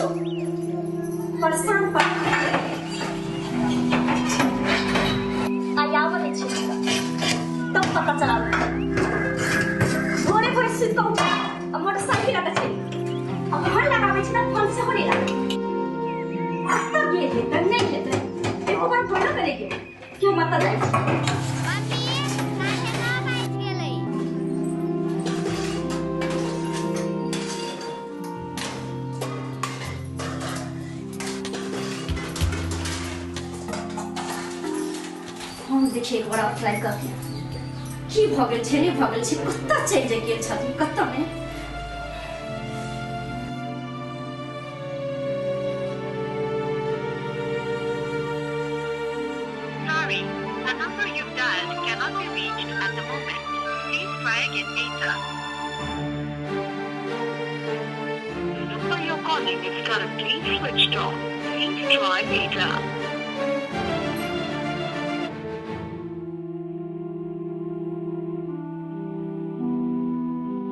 छियौ परेशान पर आइ आबऽ दै छियै तब पता चलाबै भोरे भोरे सुति कऽ उठा आ मोटरसाइकिल लऽ कऽ चलि आ फोन लगाबै छी तऽ फोन सेहो नहि लागै कतऽ गेल हेतै नहि हेतै एको बार फोनो करेके केओ मत जाइ छै। मम्मी, 9:30 बाजि गेलै। हम देखिए एक बार अप्लाई कऽ के की भऽ गेल छै नहि भऽ गेल छै कतऽ चलि जाइ गेल छथिन कतऽ नहि। Sorry, the number you've dialed cannot be reached at the moment. Please try again later. The number you're calling is currently switched off. Please try later.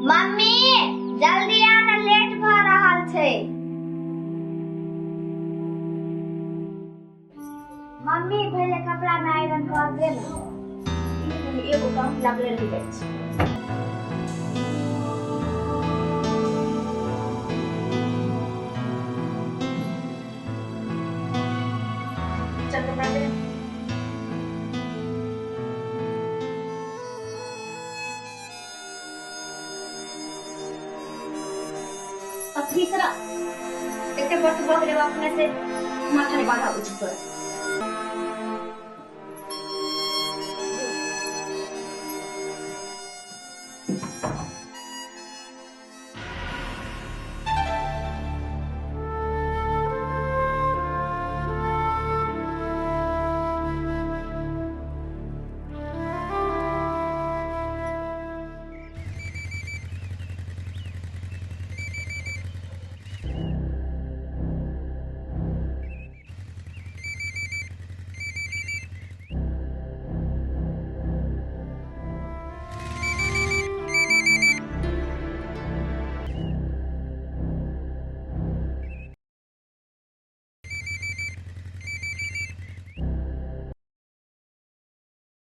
Mummy, जल्दी आ ने, लेट भऽ रहल छै। मम्मी, पहिले कपड़ा में आयरन कर दे ने। एगो काम लागले रहि जाइ छै। चल कपड़ा दे। आ तीसरा एते बर्त भऽ गेलै अपने से माथा नहि बान्ह आबै छै तोरा।